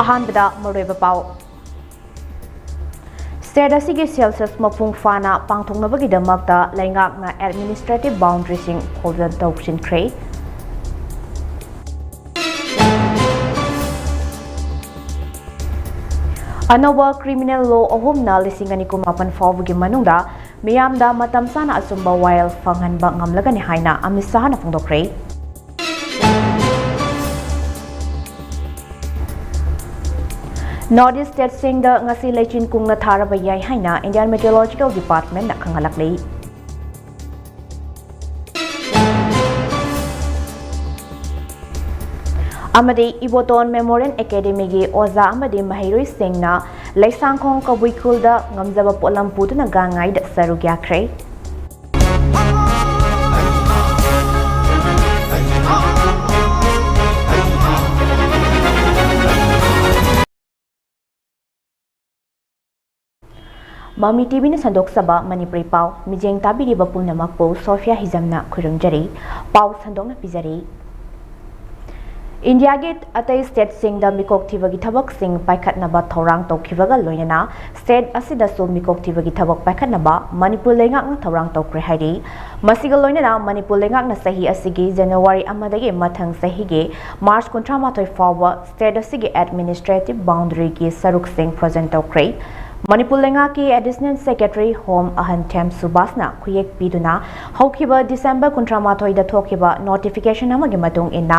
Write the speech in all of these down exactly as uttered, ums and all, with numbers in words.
ꯑꯍꯥꯟꯕꯗ ꯃꯔꯨꯑꯣꯏꯕ ꯄꯥꯎ꯫ State ꯑꯁꯤꯒꯤ census ꯃꯄꯨꯡ ꯐꯥꯅ ꯄꯥꯡꯊꯣꯛꯅꯕꯒꯤꯗꯃꯛꯇ ꯂꯩꯉꯥꯛꯅ administrative boundaryꯁꯤꯡ ꯐꯣꯜꯗꯔ ꯇꯧꯁꯤꯟꯈ꯭ꯔꯦ꯫ ꯑꯅꯧꯕ criminal law ꯑꯍꯨꯝꯅ ꯂꯤꯁꯤꯡ ꯑꯅꯤ ꯀꯨꯟꯃꯥꯄꯟ ꯐꯥꯎꯕꯒꯤ ꯃꯅꯨꯡꯗ ꯃꯤꯌꯥꯝꯗ ꯃꯇꯝ ꯆꯥꯅ ꯑꯆꯨꯝꯕ ꯋꯥꯌꯦꯜ ꯐꯪꯍꯟꯕ ꯉꯝꯂꯒꯅꯤ ꯍꯥꯏꯅ ꯑꯃꯤꯠ ꯁꯥꯍꯅ ꯐꯣꯡꯗꯣꯛꯈ꯭ꯔꯦ꯫ North East stateꯁꯤꯡꯗ ꯉꯁꯤ ꯂꯩꯆꯤꯟ ꯀꯨꯡꯅ ꯊꯥꯔꯕ ꯌꯥꯏ ꯍꯥꯏꯅ Indian Meteorological Departmentꯅ ꯈꯪꯍꯜꯂꯛꯂꯤ꯫ ꯑꯃꯗꯤ Iboton Memorial Academyꯒꯤ ꯑꯣꯖꯥ ꯑꯃꯗꯤ ꯃꯍꯩꯔꯣꯏꯁꯤꯡꯅ ꯂꯩꯁꯥꯡꯈꯣꯡ ꯀꯕꯨꯏ ꯈꯨꯜꯗ ꯉꯝꯖꯕ ꯄꯣꯠꯂꯝ ꯄꯨꯗꯨꯅ ꯒꯥꯡꯉꯥꯏꯗ ꯁꯔꯨꯛ ꯌꯥꯈ꯭ꯔꯦ꯫ ꯃꯃꯤ ꯇꯤꯚꯤꯅ ꯁꯟꯗꯣꯛꯆꯕ ꯃꯅꯤꯄꯨꯔꯤ ꯄꯥꯎ, ꯃꯤꯠꯌꯦꯡ ꯇꯥꯕꯤꯔꯤꯕ ꯄꯨꯝꯅꯃꯛꯄꯨ ꯁꯣꯐꯤꯌꯥ ꯍꯤꯖꯝꯅ ꯈꯨꯔꯨꯝꯖꯔꯤ꯫ ꯄꯥꯎ ꯁꯟꯗꯣꯛꯅ ꯄꯤꯖꯔꯤ꯫ ꯏꯟꯗꯤꯌꯥꯒꯤ ꯑꯇꯩ stateꯁꯤꯡꯗ ꯃꯤꯀꯣꯛ ꯊꯤꯕꯒꯤ ꯊꯕꯛꯁꯤꯡ ꯄꯥꯏꯈꯠꯅꯕ ꯊꯧꯔꯥꯡ ꯇꯧꯈꯤꯕꯒ ꯂꯣꯏꯅꯅ state ꯑꯁꯤꯗꯁꯨ ꯃꯤꯀꯣꯛ ꯊꯤꯕꯒꯤ ꯊꯕꯛ ꯄꯥꯏꯈꯠꯅꯕ ꯃꯅꯤꯄꯨꯔ ꯂꯩꯉꯥꯛꯅ ꯊꯧꯔꯥꯡ ꯇꯧꯈ꯭ꯔꯦ ꯍꯥꯏꯔꯤ꯫ ꯃꯁꯤꯒ ꯂꯣꯏꯅꯅ ꯃꯅꯤꯄꯨꯔ ꯂꯩꯉꯥꯛꯅ ꯆꯍꯤ ꯑꯁꯤꯒꯤ January ꯑꯃꯗꯒꯤ ꯃꯊꯪ ꯆꯍꯤꯒꯤ March ꯀꯨꯟꯊ꯭ꯔꯥ ꯃꯥꯊꯣꯏ ꯐꯥꯎꯕ state ꯑꯁꯤꯒꯤ administrative boundaryꯒꯤ ꯁꯔꯨꯛꯁꯤꯡ frozen ꯇꯧꯈ꯭ꯔꯦ꯫ ꯃꯅꯤꯄꯨꯔ ꯂꯩꯉꯥꯛꯀꯤ Additional Secretary Home ꯑꯍꯟꯊꯦꯝ ꯁꯨꯕꯥꯁꯅ ꯈꯨꯌꯦꯛ ꯄꯤꯗꯨꯅ ꯍꯧꯈꯤꯕ December ꯀꯨꯟꯊ꯭ꯔꯥ ꯃꯥꯊꯣꯏꯗ ꯊꯣꯛꯈꯤꯕ notification ꯑꯃꯒꯤ ꯃꯇꯨꯡ ꯏꯟꯅ,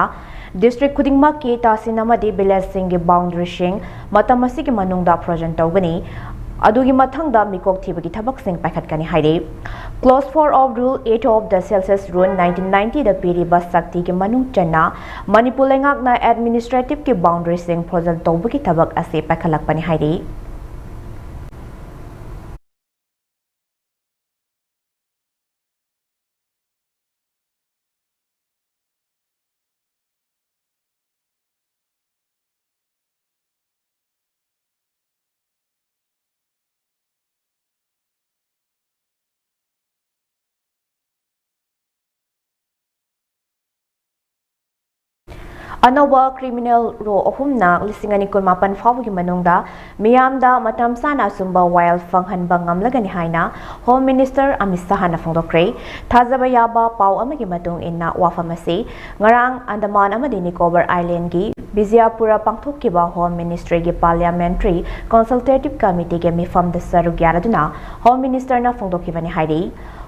district ꯈꯨꯗꯤꯡꯃꯛꯀꯤ ꯇꯥꯁꯤꯟ ꯑꯃꯗꯤ villageꯁꯤꯡꯒꯤ boundaryꯁꯤꯡ ꯃꯇꯝ ꯑꯁꯤꯒꯤ ꯃꯅꯨꯡꯗ frozen ꯇꯧꯒꯅꯤ꯫ ꯑꯗꯨꯒꯤ ꯃꯊꯪꯗ ꯃꯤꯀꯣꯛ ꯊꯤꯕꯒꯤ ꯊꯕꯛꯁꯤꯡ ꯄꯥꯏꯈꯠꯀꯅꯤ ꯍꯥꯏꯔꯤ꯫ Clause four of Rule eight of the Census Rule nineteen ninetyꯗ ꯄꯤꯔꯤꯕ ꯁꯛꯇꯤꯒꯤ ꯃꯅꯨꯡ ꯆꯟꯅ ꯃꯅꯤꯄꯨꯔ ꯂꯩꯉꯥꯛꯅ administrativeꯀꯤ boundaryꯁꯤꯡ frozen ꯇꯧꯕꯒꯤ ꯊꯕꯛ ꯑꯁꯤ ꯄꯥꯏꯈꯠꯂꯛꯄꯅꯤ ꯍꯥꯏꯔꯤ꯫ ꯑꯅꯧꯕ criminal law ꯑꯍꯨꯝꯅ ꯂꯤꯁꯤꯡ ꯑꯅꯤ ꯀꯨꯟꯃꯥꯄꯟ ꯐꯥꯎꯕꯒꯤ ꯃꯅꯨꯡꯗ ꯃꯤꯌꯥꯝꯗ ꯃꯇꯝ ꯆꯥꯅ ꯑꯆꯨꯝꯕ ꯋꯥꯌꯦꯜ ꯐꯪꯍꯟꯕ ꯉꯝꯂꯒꯅꯤ ꯍꯥꯏꯅ Home Minister ꯑꯃꯤꯠ ꯁꯍꯥꯅ ꯐꯣꯡꯗꯣꯛꯈ꯭ꯔꯦ꯫ ꯊꯥꯖꯕ ꯌꯥꯕ ꯄꯥꯎ ꯑꯃꯒꯤ ꯃꯇꯨꯡ ꯏꯟꯅ, ꯋꯥꯐꯝ ꯑꯁꯤ ꯉꯔꯥꯡ ꯑꯟꯗꯃꯥꯟ ꯑꯃꯗꯤ ꯅꯤꯀꯣꯕꯔ Islandꯒꯤ ꯕꯤꯖꯌꯄꯨꯔ ꯄꯥꯡꯊꯣꯛꯈꯤꯕ Home Ministryꯒꯤ Parliamentary Consultative Committeeꯒꯤ ꯃꯤꯐꯝꯗ ꯁꯔꯨꯛ ꯌꯥꯅꯗꯨꯅ Home Ministerꯅ ꯐꯣꯡꯗꯣꯛꯈꯤꯕꯅꯤ ꯍꯥꯏꯔꯤ꯫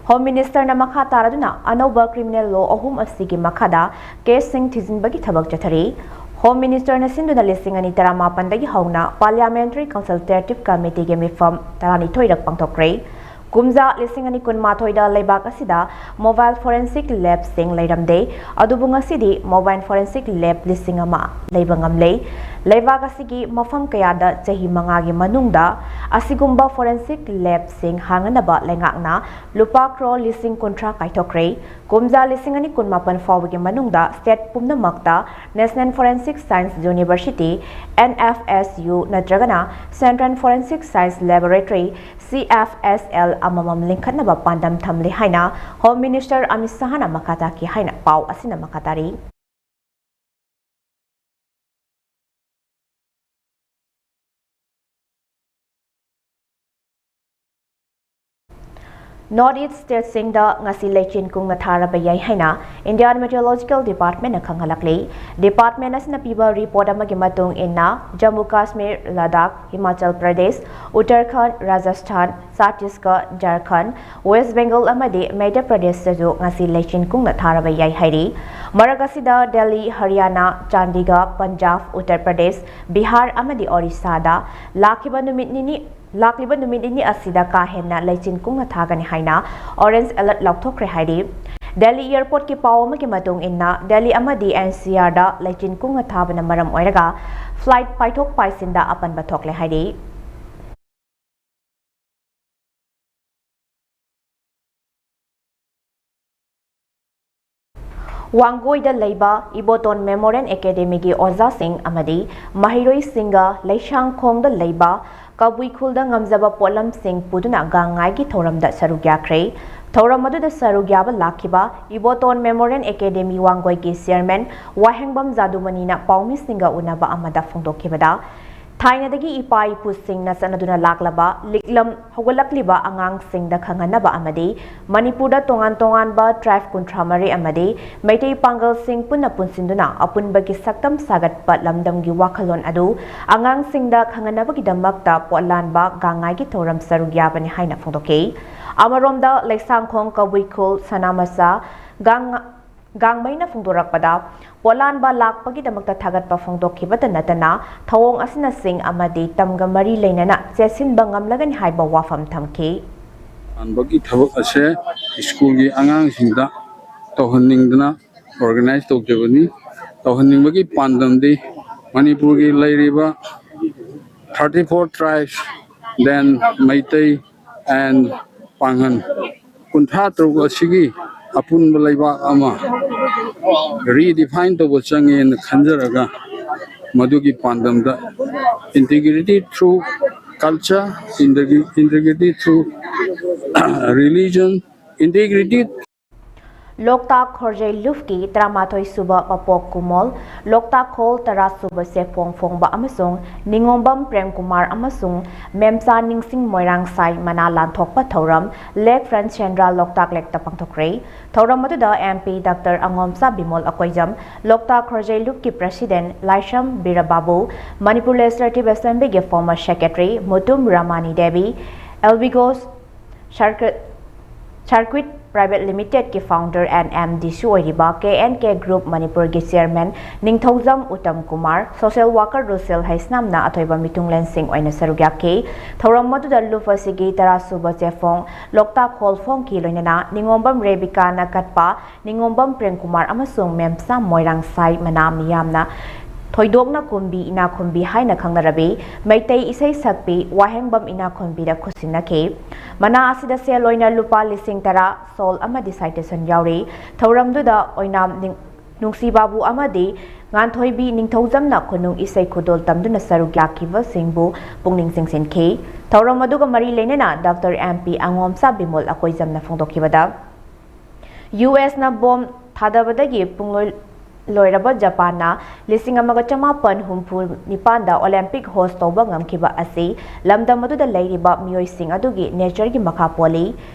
Home Ministerꯅ ꯃꯈꯥ ꯇꯥꯔꯗꯨꯅ ꯑꯅꯧꯕ criminal law ꯑꯍꯨꯝ ꯑꯁꯤꯒꯤ ꯃꯈꯥꯗ caseꯁꯤꯡ ꯊꯤꯖꯤꯟꯕꯒꯤ ꯊꯕꯛ ꯆꯠꯊꯔꯤ꯫ Home Ministerꯅ ꯁꯤꯟꯗꯨꯅ ꯂꯤꯁꯤꯡ ꯑꯅꯤ ꯇꯔꯥꯃꯥꯄꯟꯗꯒꯤ ꯍꯧꯅ Parliamentary Consultative Committeeꯒꯤ ꯃꯤꯐꯝ ꯇꯔꯥꯅꯤꯊꯣꯏꯔꯛ ꯄꯥꯡꯊꯣꯛꯈ꯭ꯔꯦ꯫ ꯀꯨꯝꯖꯥ ꯂꯤꯁꯤꯡ ꯑꯅꯤ ꯀꯨꯟꯃꯥꯊꯣꯏꯗ ꯂꯩꯕꯥꯛ ꯑꯁꯤꯗ mobile forensic labꯁꯤꯡ ꯂꯩꯔꯝꯗꯦ, ꯑꯗꯨꯕꯨ ꯉꯁꯤꯗꯤ mobile forensic lab ꯂꯤꯁꯤꯡ ꯑꯃ ꯂꯩꯕ ꯉꯝꯂꯦ꯫ ꯂꯩꯕꯥꯛ ꯑꯁꯤꯒꯤ ꯃꯐꯝ ꯀꯌꯥꯗ ꯆꯍꯤ ꯃꯉꯥꯒꯤ ꯃꯅꯨꯡꯗ ꯑꯁꯤꯒꯨꯝꯕ forensic labꯁꯤꯡ ꯍꯥꯡꯅꯅꯕ ꯂꯩꯉꯥꯛꯅ ꯂꯨꯄꯥ ꯀ꯭ꯔꯣꯔ ꯂꯤꯁꯤꯡ ꯀꯨꯟꯊ꯭ꯔꯥ ꯀꯥꯏꯊꯣꯛꯈ꯭ꯔꯦ꯫ ꯀꯨꯝꯖꯥ ꯂꯤꯁꯤꯡ ꯑꯅꯤ ꯀꯨꯟꯃꯥꯄꯟ ꯐꯥꯎꯕꯒꯤ ꯃꯅꯨꯡꯗ state ꯄꯨꯝꯅꯃꯛꯇ National Forensic Science University, NFSU, ꯅꯠꯇ꯭ꯔꯒꯅ Central Forensic Science Laboratory, CFSL, ꯑꯃꯃꯝ ꯂꯤꯡꯈꯠꯅꯕ ꯄꯥꯟꯗꯝ ꯊꯝꯂꯤ ꯍꯥꯏꯅ Home Minister ꯑꯃꯤꯠ ꯁꯍꯥꯅ ꯃꯈꯥ ꯇꯥꯈꯤ ꯍꯥꯏꯅ ꯄꯥꯎ ꯑꯁꯤꯅ ꯃꯈꯥ ꯇꯥꯔꯤ꯫ North East stateꯁꯤꯡꯗ ꯉꯁꯤ ꯂꯩꯆꯤꯟ ꯀꯨꯡꯅ ꯊꯥꯔꯕ ꯌꯥꯏ ꯍꯥꯏꯅ Indian Meteorological Departmentꯅ ꯈꯪꯍꯜꯂꯛꯂꯤ꯫ Department ꯑꯁꯤꯅ ꯄꯤꯕ report ꯑꯃꯒꯤ ꯃꯇꯨꯡ ꯏꯟꯅ, ꯖꯝꯃꯨ ꯀꯥꯁꯃꯤꯔ, ꯂꯗꯥꯈ, ꯍꯤꯃꯥꯆꯜ ꯄ꯭ꯔꯗꯦꯁ, ꯎꯠꯇꯔꯈꯟꯗ, ꯔꯥꯖꯁꯊꯥꯟ, ꯆꯇꯤꯁꯒꯔ, ꯖꯔꯈꯟꯗ, ꯋꯦꯁ ꯕꯦꯡꯒꯜ ꯑꯃꯗꯤ ꯃꯙ꯭ꯌ ꯄ꯭ꯔꯗꯦꯁꯇꯁꯨ ꯉꯁꯤ ꯂꯩꯆꯤꯟ ꯀꯨꯡꯅ ꯊꯥꯔꯕ ꯌꯥꯏ ꯍꯥꯏꯔꯤ꯫ ꯃꯔꯛ ꯑꯁꯤꯗ ꯗꯦꯜꯂꯤ, ꯍꯔꯤꯌꯥꯅꯥ, ꯆꯥꯟꯗꯤꯒꯔ, ꯄꯟꯖꯥꯕ, ꯎꯠꯇꯔ ꯄ꯭ꯔꯗꯦꯁ, ꯕꯤꯍꯥꯔ ꯑꯃꯗꯤ ꯑꯣꯔꯤꯁꯥꯗ ꯂꯥꯛꯈꯤꯕ ꯅꯨꯃꯤꯠ ꯅꯤꯅꯤ, ꯂꯥꯛꯂꯤꯕ ꯅꯨꯃꯤꯠ ꯅꯤꯅꯤ ꯑꯁꯤꯗ ꯀꯥ ꯍꯦꯟꯅ ꯂꯩꯆꯤꯟ ꯀꯨꯡꯅ ꯊꯥꯒꯅꯤ ꯍꯥꯏꯅ orange alert ꯂꯥꯎꯊꯣꯛꯈ꯭ꯔꯦ ꯍꯥꯏꯔꯤ꯫ ꯗꯦꯜꯂꯤ airportꯀꯤ ꯄꯥꯎ ꯑꯃꯒꯤ ꯃꯇꯨꯡ ꯏꯟꯅ, ꯗꯦꯜꯂꯤ ꯑꯃꯗꯤ NCRꯗ ꯂꯩꯆꯤꯟ ꯀꯨꯡꯅ ꯊꯥꯕꯅ ꯃꯔꯝ ꯑꯣꯏꯔꯒ flight ꯄꯥꯏꯊꯣꯛ ꯄꯥꯏꯁꯤꯟꯗ ꯑꯄꯟꯕ ꯊꯣꯛꯂꯦ ꯍꯥꯏꯔꯤ꯫ ꯋꯥꯡꯒꯣꯏꯗ ꯂꯩꯕ ꯏꯕꯣꯇꯣꯟ Memorial Academyꯒꯤ ꯑꯣꯖꯥꯁꯤꯡ ꯑꯃꯗꯤ ꯃꯍꯩꯔꯣꯏꯁꯤꯡꯒ ꯂꯩꯁꯥꯡꯈꯣꯡꯗ ꯂꯩꯕ ꯀꯕꯨꯏ ꯈꯨꯜꯗ ꯉꯝꯖꯕ ꯄꯣꯠꯂꯝꯁꯤꯡ ꯄꯨꯗꯨꯅ ꯒꯥꯡ ꯉꯥꯏꯒꯤ ꯊꯧꯔꯝꯗ ꯁꯔꯨꯛ ꯌꯥꯈ꯭ꯔꯦ꯫ ꯊꯧꯔꯝ ꯑꯗꯨꯗ ꯁꯔꯨꯛ ꯌꯥꯕ ꯂꯥꯛꯈꯤꯕ ꯏꯕꯣꯇꯣꯟ ꯃꯦꯃꯣꯔꯤꯌꯦꯜ ꯑꯦꯀꯥꯗꯦꯃꯤ ꯋꯥꯡꯒꯣꯏꯒꯤ ꯆꯤꯌꯔꯃꯦꯟ ꯋꯥꯍꯦꯡꯕꯝ ꯖꯥꯗꯨꯃꯅꯤꯅ ꯄꯥꯎꯃꯤꯁꯤꯡꯒ ꯎꯅꯕ ꯑꯃꯗ ꯐꯣꯡꯗꯣꯛꯈꯤꯕꯗ, ꯊꯥꯏꯅꯗꯒꯤ ꯏꯄꯥ ꯏꯄꯨꯁꯤꯡꯅ ꯆꯠꯅꯗꯨꯅ ꯂꯥꯛꯂꯕ ꯂꯤꯛꯂꯝ ꯍꯧꯒꯠꯂꯛꯂꯤꯕ ꯑꯉꯥꯡꯁꯤꯡꯗ ꯈꯪꯍꯟꯅꯕ ꯑꯃꯗꯤ ꯃꯅꯤꯄꯨꯔꯗ ꯇꯣꯉꯥꯟ ꯇꯣꯉꯥꯟꯕ tribe ꯀꯨꯟꯊ꯭ꯔꯥ ꯃꯔꯤ ꯑꯃꯗꯤ ꯃꯩꯇꯩ ꯄꯥꯡꯒꯜꯁꯤꯡ ꯄꯨꯟꯅ ꯄꯨꯟꯁꯤꯟꯗꯨꯅ ꯑꯄꯨꯟꯕꯒꯤ ꯁꯛꯇꯝ ꯁꯥꯒꯠꯄ ꯂꯝꯗꯝꯒꯤ ꯋꯥꯈꯜꯂꯣꯟ ꯑꯗꯨ ꯑꯉꯥꯡꯁꯤꯡꯗ ꯈꯪꯍꯟꯅꯕꯒꯤꯗꯃꯛꯇ ꯄꯣꯠꯂꯥꯟꯕ ꯒꯥꯡꯉꯥꯏꯒꯤ ꯊꯧꯔꯝ ꯁꯔꯨꯛ ꯌꯥꯕꯅꯤ ꯍꯥꯏꯅ ꯐꯣꯡꯗꯣꯛꯈꯤ꯫ ꯑꯃꯔꯣꯝꯗ ꯂꯩꯁꯥꯡꯈꯣꯡ ꯀꯕꯨꯏ ꯈꯨꯜ ꯁꯅꯥꯃꯆꯥ ꯒꯥꯡ-, ꯒꯥꯡꯃꯩꯅ ꯐꯣꯡꯗꯣꯔꯛꯄꯗ, ꯄꯣꯠꯂꯥꯟꯕ ꯂꯥꯛꯄꯒꯤꯗꯃꯛꯇ ꯊꯥꯒꯠꯄ ꯐꯣꯡꯗꯣꯛꯈꯤꯕꯇ ꯅꯠꯇꯅ ꯊꯧꯑꯣꯡ ꯑꯁꯤꯅ ꯆꯤꯡ ꯑꯃꯗꯤ ꯇꯝꯒ ꯃꯔꯤ ꯂꯩꯅꯅ ꯆꯦꯠꯁꯤꯟꯕ ꯉꯝꯂꯒꯅꯤ ꯍꯥꯏꯕ ꯋꯥꯐꯝ ꯊꯝꯈꯤ꯫ ꯄꯥꯟꯕꯒꯤ ꯊꯕꯛ ꯑꯁꯦ ꯁ꯭ꯀꯨꯜꯒꯤ ꯑꯉꯥꯡꯁꯤꯡꯗ ꯇꯧꯍꯟꯅꯤꯡꯗꯅ organize ꯇꯧꯖꯕꯅꯤ꯫ ꯇꯧꯍꯟꯅꯤꯡꯕꯒꯤ ꯄꯥꯟꯗꯝꯗꯤ ꯃꯅꯤꯄꯨꯔꯒꯤ ꯂꯩꯔꯤꯕ thirty four tribes, then Meitei and ꯄꯥꯡꯒꯜ ꯀꯨꯟꯊ꯭ꯔꯥ ꯇꯔꯨꯛ ꯑꯁꯤꯒꯤ ꯑꯄꯨꯟꯕ ꯂꯩꯕꯥꯛ ꯑꯃ redefine ꯇꯧꯕ ꯆꯪꯉꯦꯅ ꯈꯟꯖꯔꯒ, ꯃꯗꯨꯒꯤ ꯄꯥꯟꯗꯝꯗ integrity through culture, integrity through religion, integrity ꯂꯣꯛꯇꯥꯛ ꯈꯣꯔꯖꯩ ꯂꯨꯞꯀꯤ ꯇꯔꯥꯃꯥꯊꯣꯏ ꯁꯨꯕ ꯃꯄꯣꯛ ꯀꯨꯃꯣꯜ, ꯂꯣꯛꯇꯥꯛ ꯈꯣꯜ ꯇꯔꯥ ꯁꯨꯕ ꯆꯦꯐꯣꯡ ꯐꯣꯡꯕ ꯑꯃꯁꯨꯡ ꯅꯤꯉꯣꯝꯕꯝ ꯄ꯭ꯔꯦꯝꯀꯨꯃꯥꯔ ꯑꯃꯁꯨꯡ ꯃꯦꯝꯆꯥ ꯅꯤꯡꯁꯤꯡ ꯃꯣꯏꯔꯥꯡ ꯁꯥꯏ ꯃꯅꯥ ꯂꯥꯟꯊꯣꯛꯄ ꯊꯧꯔꯝ ꯂꯦꯛ ꯐ꯭ꯔꯦꯟꯁ ꯁꯦꯟꯗ꯭ꯔꯥ ꯂꯣꯛꯇꯥꯛ ꯂꯦꯛꯇ ꯄꯥꯡꯊꯣꯛꯈ꯭ꯔꯦ꯫ ꯊꯧꯔꯝ ꯑꯗꯨꯗ MP Doctor ꯑꯉꯣꯝꯆꯥ ꯕꯤꯃꯣꯜ ꯑꯀꯣꯏꯖꯝ, ꯂꯣꯛꯇꯥꯛ ꯈꯣꯔꯖꯩ ꯂꯨꯞꯀꯤ President ꯂꯥꯏꯁ꯭ꯔꯝ ꯕꯤꯔꯕꯥꯕꯨ, ꯃꯅꯤꯄꯨꯔ Legislative Assemblyꯒꯤ former Secretary ꯃꯨꯇꯨꯝ ꯔꯃꯥꯅꯤ ꯗꯦꯕꯤ, ꯑꯦꯜꯕꯤꯒꯣꯁ ꯁꯥꯔꯀ꯭ꯌꯨꯠ Private Limitedꯀꯤ founder and MDꯁꯨ ꯑꯣꯏꯔꯤꯕ KNK Group ꯃꯅꯤꯄꯨꯔꯒꯤ chairman ꯅꯤꯡꯊꯧꯖꯝ ꯎꯇꯝ ꯀꯨꯃꯥꯔ, social worker ꯔꯨꯁꯦꯜ ꯍꯩꯁꯅꯥꯝꯅ ꯑꯊꯣꯏꯕ ꯃꯤꯊꯨꯡꯂꯦꯟꯁꯤꯡ ꯑꯣꯏꯅ ꯁꯔꯨꯛ ꯌꯥꯈꯤ꯫ ꯊꯧꯔꯝ ꯑꯗꯨꯗ ꯂꯨꯞ ꯑꯁꯤꯒꯤ ꯇꯔꯥ ꯁꯨꯕ ꯆꯦꯐꯣꯡ ꯂꯣꯛꯇꯥꯛ ꯈꯣꯜ ꯐꯣꯡꯈꯤ, ꯂꯣꯏꯅꯅ ꯅꯤꯉꯣꯝꯕꯝ ꯔꯦꯕꯤꯀꯥꯅ ꯀꯠꯄ ꯅꯤꯉꯣꯝꯕꯝ ꯄ꯭ꯔꯦꯝꯀꯨꯃꯥꯔ ꯑꯃꯁꯨꯡ ꯃꯦꯝꯆꯥ ꯃꯣꯏꯔꯥꯡ ꯁꯥꯏ ꯃꯅꯥ ꯃꯤꯌꯥꯝꯅ ꯊꯣꯏꯗꯣꯛꯅ ꯀꯨꯝꯕꯤ ꯏꯅꯥꯈꯨꯟꯕꯤ ꯍꯥꯏꯅ ꯈꯪꯅꯔꯕꯤ ꯃꯩꯇꯩ ꯏꯁꯩ ꯁꯛꯄꯤ ꯋꯥꯍꯦꯡꯕꯝ ꯏꯅꯥꯈꯨꯟꯕꯤꯗ ꯈꯨꯠꯁꯤꯟꯅꯈꯤ꯫ ꯃꯅꯥ ꯑꯁꯤꯗ ꯁꯦꯜ ꯑꯣꯏꯅ ꯂꯨꯄꯥ ꯂꯤꯁꯤꯡ ꯇꯔꯥ, shawl ꯑꯃꯗꯤ citation ꯌꯥꯎꯔꯤ꯫ ꯊꯧꯔꯝꯗꯨꯗ ꯑꯣꯏꯅꯥꯝ ꯅꯤꯡ-, ꯅꯨꯡꯁꯤꯕꯥꯕꯨ ꯑꯃꯗꯤ ꯉꯥꯟꯊꯣꯏꯕꯤ ꯅꯤꯡꯊꯧꯖꯝꯅ ꯈꯨꯅꯨꯡ ꯏꯁꯩ ꯈꯨꯗꯣꯜ ꯇꯝꯗꯨꯅ ꯁꯔꯨꯛ ꯌꯥꯈꯤꯕꯁꯤꯡꯕꯨ ꯄꯨꯛꯅꯤꯡ ꯆꯤꯡꯁꯤꯟꯈꯤ꯫ ꯊꯧꯔꯝ ꯑꯗꯨꯒ ꯃꯔꯤ ꯂꯩꯅꯅ doctor M P Angomcha Bimol ꯑꯀꯣꯏꯖꯝꯅ ꯐꯣꯡꯗꯣꯛꯈꯤꯕꯗ, ꯌꯨ ꯑꯦꯁꯅ ꯕꯣꯝ ꯊꯥꯗꯕꯗꯒꯤ ꯄꯨꯡꯂꯣꯏ ꯂꯣꯏꯔꯕ ꯖꯄꯥꯟꯅ ꯂꯤꯁꯤꯡ ꯑꯃꯒ ꯆꯃꯥꯄꯟ ꯍꯨꯝꯐꯨ ꯅꯤꯄꯥꯟꯗ ꯑꯣꯂꯦꯝꯄꯤꯛ ꯍꯣꯁ ꯇꯧꯕ ꯉꯝꯈꯤꯕ ꯑꯁꯤ ꯂꯝꯗꯝ ꯑꯗꯨꯗ ꯂꯩꯔꯤꯕ ꯃꯤꯑꯣꯏꯁꯤꯡ ꯑꯗꯨꯒꯤ ꯅꯦꯆꯔꯒꯤ ꯃꯈꯥ ꯄꯣꯜꯂꯤ꯫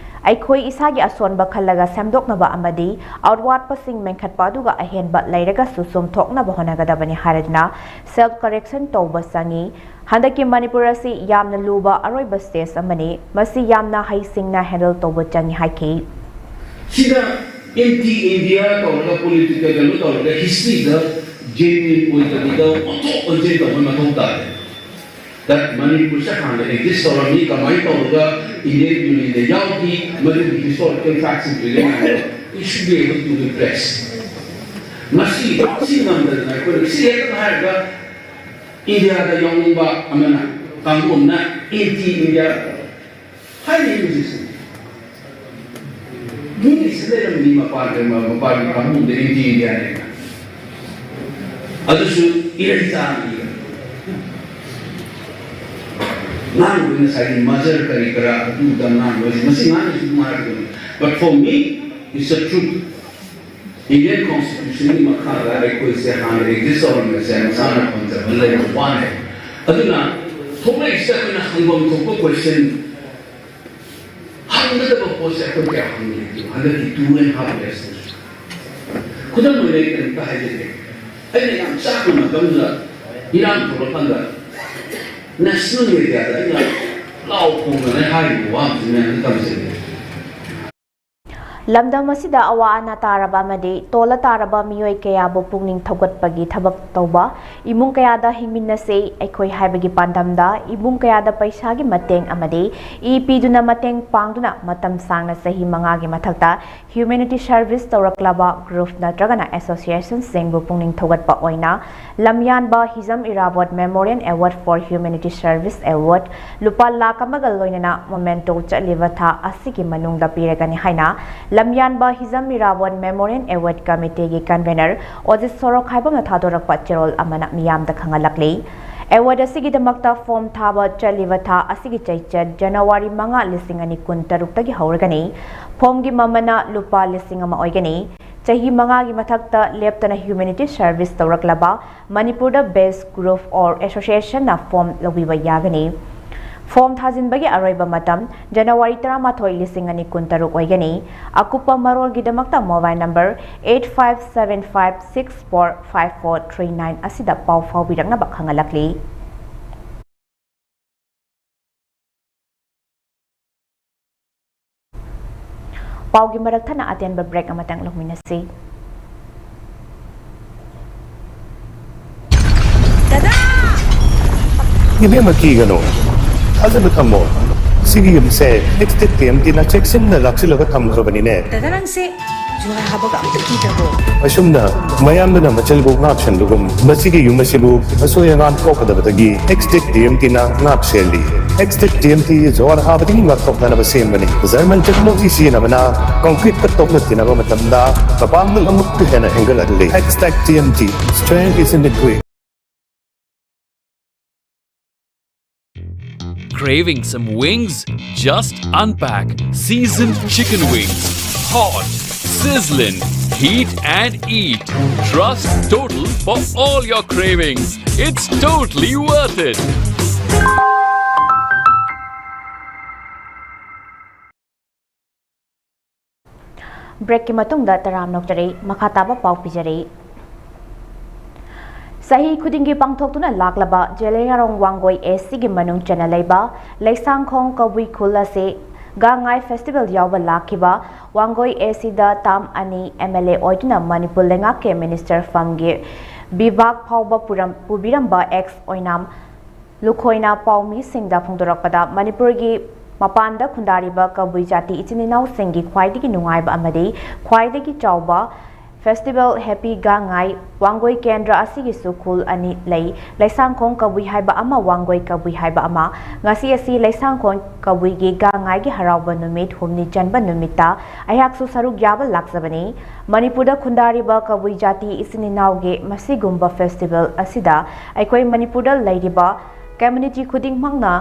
ꯑꯩꯈꯣꯏ ꯏꯁꯥꯒꯤ ꯑꯁꯣꯟꯕ ꯈꯜꯂꯒ ꯁꯦꯝꯗꯣꯛꯅꯕ ꯑꯃꯗꯤ ꯑꯋꯥꯠꯄꯁꯤꯡ ꯃꯦꯟꯈꯠꯄ ꯑꯗꯨꯒ ꯑꯍꯦꯟꯕ ꯂꯩꯔꯒꯁꯨ ꯆꯨꯝꯊꯣꯛꯅꯕ ꯍꯣꯠꯅꯒꯗꯕꯅꯤ ꯍꯥꯏꯔꯗꯨꯅ ꯁꯦꯜꯐ ꯀꯔꯦꯛꯁꯟ ꯇꯧꯕ ꯆꯪꯏ꯫ ꯍꯟꯗꯛꯀꯤ ꯃꯅꯤꯄꯨꯔ ꯑꯁꯤ ꯌꯥꯝꯅ ꯂꯨꯕ ꯑꯔꯣꯏꯕ ꯁ꯭ꯇꯦꯖ ꯑꯃꯅꯤ꯫ ꯃꯁꯤ ꯌꯥꯝꯅ ꯍꯩꯁꯤꯡꯅ ꯍꯦꯟꯗꯜ ꯇꯧꯕ ꯆꯪꯏ ꯍꯥꯏꯈꯤ꯫ ꯁꯤꯗ ꯑꯦꯟꯇꯤ ꯏꯟꯗꯤꯌꯥ ꯇꯧꯔꯒ ꯄꯣꯂꯤꯇꯤꯀꯦꯜ ꯀꯩꯅꯣ ꯇꯧꯔꯒ ꯍꯤꯁꯇ꯭ꯔꯤꯗ ꯖꯦꯅ꯭ꯌꯨꯟ ꯑꯣꯏꯗꯕꯤꯗ ꯑꯣꯟꯊꯣꯛ ꯑꯣꯟꯁꯤꯟ ꯇꯧꯕ ꯃꯊꯧ ꯇꯥꯗꯦ꯫ ꯗꯠ ꯃꯅꯤꯄꯨꯔꯁꯦ ꯍꯥꯟꯅ ꯑꯦꯛꯖꯤꯁ ꯇꯧꯔꯝꯃꯤ, ꯀꯃꯥꯏꯅ ꯇꯧꯔꯒ ꯏꯟꯗꯤꯌꯟ ꯌꯨꯅꯤꯌꯟꯗ ꯌꯥꯎꯈꯤ, ꯃꯗꯨꯒꯤ ꯍꯤꯁꯇꯣꯔꯤꯀꯦꯜ ꯐꯦꯛꯁꯤꯡꯗꯨ ꯌꯦꯡꯉꯒ we should be able to replace꯫ ꯃꯁꯤ ꯁꯤ ꯉꯝꯗꯗꯅ ꯑꯩꯈꯣꯏꯅ ꯁꯤ ꯍꯦꯛꯇ ꯍꯥꯏꯔꯒ ꯏꯟꯗꯤꯌꯥꯗ ꯌꯥꯎꯅꯤꯡꯕ ꯑꯃꯅ ꯀꯥꯡꯕꯨ ꯑꯃꯅ ꯑꯦꯟꯇꯤ ꯏꯟꯗꯤꯌꯥ ꯍꯥꯏꯔꯤꯕꯁꯤꯁꯨ ꯃꯤꯒꯤꯁꯨ ꯂꯩꯔꯝꯃꯤ ꯃꯄꯥꯟ ꯃꯄꯥꯟꯒꯤ ꯀꯥꯡꯕꯨꯗ ꯑꯦꯟꯇꯤ ꯏꯟꯗꯤꯌꯥꯅꯦꯅ꯫ ꯑꯗꯨꯁꯨ ꯏꯔꯩ ꯆꯥꯅ ꯏꯔꯝꯃꯤ꯫ ꯉꯥꯡꯕꯗ ꯉꯁꯥꯏꯒꯤ ꯃꯖꯔ ꯀꯔꯤ ꯀꯔꯥ ꯑꯗꯨꯗ ꯉꯥꯡꯕꯁꯤ ꯃꯁꯤ ꯉꯥꯡꯕꯁꯤ ꯅꯨꯡꯉꯥꯏꯕꯗꯨꯅꯤ꯫ But for me, it's a truth. Indian ꯀꯣꯟꯁꯇꯤꯇ꯭ꯌꯨꯁꯟꯒꯤ ꯃꯈꯥꯗ ꯑꯩꯈꯣꯏꯁꯦ ꯍꯥꯟꯅ ꯑꯦꯛꯖꯤꯁ ꯇꯧꯔꯝꯕꯁꯦ ꯃꯁꯥꯅ ꯐꯪꯖꯕ ꯂꯩꯕ ꯋꯥꯅꯦ꯫ ꯑꯗꯨꯅ ꯊꯣꯛꯂꯛꯏꯁꯤꯗ ꯑꯩꯈꯣꯏꯅ ꯍꯪꯐꯝ ꯊꯣꯛꯄ ꯀꯣꯏꯁꯟ ꯍꯪꯒꯗꯕ ꯄꯣꯠꯁꯦ ꯑꯩꯈꯣꯏ ꯀꯌꯥ ꯍꯪꯗꯦ꯫ ꯍꯟꯗꯛꯀꯤ ꯇꯨ ꯑꯦꯟ ꯍꯥꯐ ꯌꯔꯁ ꯈꯨꯗꯝ ꯑꯣꯏꯅ ꯑꯩ ꯀꯔꯤꯝꯇ ꯍꯥꯏꯖꯒꯦ꯫ ꯑꯩꯅ ꯌꯥꯝ ꯆꯥꯛꯄ ꯃꯇꯝꯗ ꯏꯔꯥꯡ ꯊꯣꯛꯂꯛꯀꯥꯟꯗ ꯅꯦꯁꯅꯦꯜ ꯃꯦꯗꯤꯌꯥꯗ ꯑꯩꯅ ꯂꯥꯎ ꯈꯣꯡꯗꯅ ꯍꯥꯏꯔꯤꯕ ꯋꯥ ꯑꯃꯁꯨ ꯃꯌꯥꯝꯗ ꯇꯝꯖꯒꯦ꯫ ꯂꯝꯗꯝ ꯑꯁꯤꯗ ꯑꯋꯥ ꯑꯅꯥ ꯇꯥꯔꯕ ꯑꯃꯗꯤ ꯇꯣꯜꯂ ꯇꯥꯔꯕ ꯃꯤꯑꯣꯏ ꯀꯌꯥꯕꯨ ꯄꯨꯛꯅꯤꯡ ꯊꯧꯒꯠꯄꯒꯤ ꯊꯕꯛ ꯇꯧꯕ, ꯏꯃꯨꯡ ꯀꯌꯥꯗ ꯍꯤꯡꯃꯤꯟꯅꯁꯤ ꯑꯩꯈꯣꯏ ꯍꯥꯏꯕꯒꯤ ꯄꯥꯟꯗꯝꯗ ꯏꯃꯨꯡ ꯀꯌꯥꯗ ꯄꯩꯁꯥꯒꯤ ꯃꯇꯦꯡ ꯑꯃꯗꯤ ꯏ ꯄꯤꯗꯨꯅ ꯃꯇꯦꯡ ꯄꯥꯡꯗꯨꯅ ꯃꯇꯝ ꯁꯥꯡꯅ ꯆꯍꯤ ꯃꯉꯥꯒꯤ ꯃꯊꯛꯇ ꯍ꯭ꯌꯨꯃꯦꯅꯤꯇꯤ ꯁꯔꯚꯤꯁ ꯇꯧꯔꯛꯂꯕ ꯒ꯭ꯔꯨꯞ ꯅꯠꯇ꯭ꯔꯒꯅ ꯑꯦꯁꯣꯁꯤꯌꯦꯁꯟꯁꯤꯡꯕꯨ ꯄꯨꯛꯅꯤꯡ ꯊꯧꯒꯠꯄ ꯑꯣꯏꯅ ꯂꯝꯌꯥꯟꯕ Hijam Irabot Memorial Award for Humanity Service Award ꯂꯨꯄꯥ ꯂꯥꯈ ꯑꯃꯒ ꯂꯣꯏꯅꯅ ꯃꯣꯃꯦꯟꯇꯣ ꯆꯠꯂꯤꯕ ꯊꯥ ꯑꯁꯤꯒꯤ ꯃꯅꯨꯡꯗ ꯄꯤꯔꯒꯅꯤ ꯍꯥꯏꯅ ꯂꯝꯌꯥꯟꯕ ꯍꯤꯖꯝ ꯏꯔꯥꯕꯣꯟ Memorial Award Committeeꯒꯤ convener ꯑꯣꯖꯤꯠ ꯁꯣꯔꯣꯈꯥꯏꯕꯝꯅ ꯊꯥꯗꯣꯔꯛꯄ ꯆꯦꯔꯣꯜ ꯑꯃꯅ ꯃꯤꯌꯥꯝꯗ ꯈꯪꯍꯜꯂꯛꯂꯤ꯫ Award ꯑꯁꯤꯒꯤꯗꯃꯛꯇ form ꯊꯥꯕ ꯆꯠꯂꯤꯕ ꯊꯥ ꯑꯁꯤꯒꯤ ꯆꯩꯆꯠ January ꯃꯉꯥ, ꯂꯤꯁꯤꯡ ꯑꯅꯤ ꯀꯨꯟ ꯇꯔꯨꯛꯇꯒꯤ ꯍꯧꯔꯒꯅꯤ꯫ Formꯒꯤ ꯃꯃꯜꯅ ꯂꯨꯄꯥ ꯂꯤꯁꯤꯡ ꯑꯃ ꯑꯣꯏꯒꯅꯤ꯫ ꯆꯍꯤ ꯃꯉꯥꯒꯤ ꯃꯊꯛꯇ ꯂꯦꯞꯇꯅ humanity service ꯇꯧꯔꯛꯂꯕ ꯃꯅꯤꯄꯨꯔꯗ based group or associationꯅ form ꯂꯧꯕꯤꯕ ꯌꯥꯒꯅꯤ꯫ Form ꯊꯥꯖꯤꯟꯕꯒꯤ ꯑꯔꯣꯏꯕ ꯃꯇꯝ January ꯇꯔꯥꯃꯥꯊꯣꯏ, ꯂꯤꯁꯤꯡ ꯑꯅꯤ ꯀꯨꯟ ꯇꯔꯨꯛ ꯑꯣꯏꯒꯅꯤ꯫ ꯑꯀꯨꯞꯄ ꯃꯔꯣꯜꯒꯤꯗꯃꯛꯇ mobile number eight five seven five six four five four three nine ꯑꯁꯤꯗ ꯄꯥꯎ ꯐꯥꯎꯕꯤꯔꯛꯅꯕ ꯈꯪꯍꯜꯂꯛꯂꯤ꯫ ꯄꯥꯎꯒꯤ ꯃꯔꯛ ꯊꯠꯅ ꯑꯇꯦꯟꯕ break ꯑꯃꯇꯪ ꯂꯧꯃꯤꯟꯅꯁꯤ꯫ ꯏꯕꯦꯝꯃ, ꯀꯤꯒꯅꯨ, ꯊꯥꯖꯕ ꯊꯝꯃꯣ꯫ ꯁꯤꯒꯤ ꯌꯨꯝꯁꯦ Extech TMTꯅ ꯆꯦꯛꯁꯤꯟꯅ ꯂꯥꯛꯁꯤꯜꯂꯒ ꯊꯝꯈ꯭ꯔꯕꯅꯤꯅꯦ꯫ ꯗꯗꯥ, ꯅꯪꯁꯦ ꯖꯨꯍꯥꯔ ꯍꯥꯕꯒ ꯑꯝꯇ ꯀꯤꯗ꯭ꯔꯕꯣ? ꯑꯁꯨꯝꯅ ꯃꯌꯥꯝꯗꯨꯅ ꯃꯆꯜꯕꯨ ꯉꯥꯛ ꯁꯦꯟꯕꯒꯨꯝ, ꯃꯁꯤꯒꯤ ꯌꯨꯝ ꯑꯁꯤꯕꯨ ꯑꯁꯣꯏ ꯑꯉꯥꯝ ꯊꯣꯛꯀꯗꯕꯗꯒꯤ Extech TMTꯅ ꯉꯥꯛ ꯁꯦꯜꯂꯤ꯫ Extech TMT ꯖꯨꯍꯥꯔ ꯍꯥꯕꯗꯒꯤ ꯉꯥꯛꯊꯣꯛꯅꯅꯕ ꯁꯦꯝꯕꯅꯤ꯫ German technology ꯁꯤꯖꯤꯟꯅꯕꯅ concreteꯀ ꯇꯣꯛꯅ ꯇꯤꯟꯅꯕ ꯃꯇꯝꯗ ꯃꯄꯥꯡꯒꯜ ꯑꯃꯨꯛꯀ ꯍꯦꯟꯅ ꯍꯦꯟꯒꯠꯍꯜꯂꯤ꯫ Extech TMT, strength is in the grit. Craving some wings? Just unpack seasoned chicken wings. Hot, sizzling, heat and eat. Trust Total for all your cravings. It's totally worth it. Breakꯀꯤ ꯃꯇꯨꯡꯗ ꯇꯔꯥꯝꯅ ꯑꯣꯛꯆꯔꯤ꯫ ꯃꯈꯥ ꯇꯥꯕ ꯄꯥꯎ ꯄꯤꯖꯔꯤ꯫ ꯆꯍꯤ ꯈꯨꯗꯤꯡꯒꯤ ꯄꯥꯡꯊꯣꯛꯇꯨꯅ ꯂꯥꯛꯂꯕ ꯖꯦꯂꯦꯌꯥꯔꯣꯡ ꯋꯥꯡꯒꯣꯏ ACꯒꯤ ꯃꯅꯨꯡ ꯆꯟꯅ ꯂꯩꯕ ꯂꯩꯁꯥꯡꯈꯣꯡ ꯀꯕꯨꯏ ꯈꯨꯜ ꯑꯁꯤ ꯒꯥꯡꯉꯥꯏ festival ꯌꯥꯎꯕ ꯂꯥꯛꯈꯤꯕ ꯋꯥꯡꯒꯣꯏ ACꯗ term ꯑꯅꯤ MLA ꯑꯣꯏꯗꯨꯅ ꯃꯅꯤꯄꯨꯔ ꯂꯩꯉꯥꯛꯀꯤ minister ꯐꯝꯒꯤ ꯕꯤꯚꯥꯒ ꯐꯥꯎꯕ ꯄꯨꯔꯝ-, ꯄꯨꯕꯤꯔꯝꯕ ex ꯑꯣꯏꯅꯥꯝ ꯂꯨꯈꯣꯏꯅ ꯄꯥꯎꯃꯤꯁꯤꯡꯗ ꯐꯣꯡꯗꯣꯔꯛꯄꯗ, ꯃꯅꯤꯄꯨꯔꯒꯤ ꯃꯄꯥꯟꯗ ꯈꯨꯟꯗꯥꯔꯤꯕ ꯀꯕꯨꯏ ꯖꯥꯇꯤ ꯏꯆꯤꯟ ꯏꯅꯥꯎꯁꯤꯡꯒꯤ ꯈ꯭ꯋꯥꯏꯗꯒꯤ ꯅꯨꯡꯉꯥꯏꯕ ꯑꯃꯗꯤ ꯈ꯭ꯋꯥꯏꯗꯒꯤ ꯆꯥꯎꯕ Festival Happy Gangngai ꯋꯥꯡꯒꯣꯏ ꯀꯦꯟꯗ꯭ꯔ ꯑꯁꯤꯒꯤꯁꯨ ꯈꯨꯜ ꯑꯅꯤ ꯂꯩ, ꯂꯩꯁꯥꯡꯈꯣꯡ ꯀꯕꯨꯏ ꯍꯥꯏꯕ ꯑꯃ, ꯋꯥꯡꯒꯣꯏ ꯀꯕꯨꯏ ꯍꯥꯏꯕ ꯑꯃ꯫ ꯉꯁꯤ ꯑꯁꯤ ꯂꯩꯁꯥꯡꯈꯣꯡ ꯀꯕꯨꯏꯒꯤ ꯒꯥꯡꯉꯥꯏꯒꯤ ꯍꯔꯥꯎꯕ ꯅꯨꯃꯤꯠ ꯍꯨꯝꯅꯤ ꯆꯟꯕ ꯅꯨꯃꯤꯠꯇ ꯑꯩꯍꯥꯛꯁꯨ ꯁꯔꯨꯛ ꯌꯥꯕ ꯂꯥꯛꯆꯕꯅꯤ꯫ ꯃꯅꯤꯄꯨꯔꯗ ꯈꯨꯟꯗꯥꯔꯤꯕ ꯀꯕꯨꯏ ꯖꯥꯇꯤ ꯏꯆꯤꯟ ꯏꯅꯥꯎꯒꯤ ꯃꯁꯤꯒꯨꯝꯕ festival ꯑꯁꯤꯗ ꯑꯩꯈꯣꯏ ꯃꯅꯤꯄꯨꯔꯗ ꯂꯩꯔꯤꯕ community ꯈꯨꯗꯤꯡꯃꯛꯅ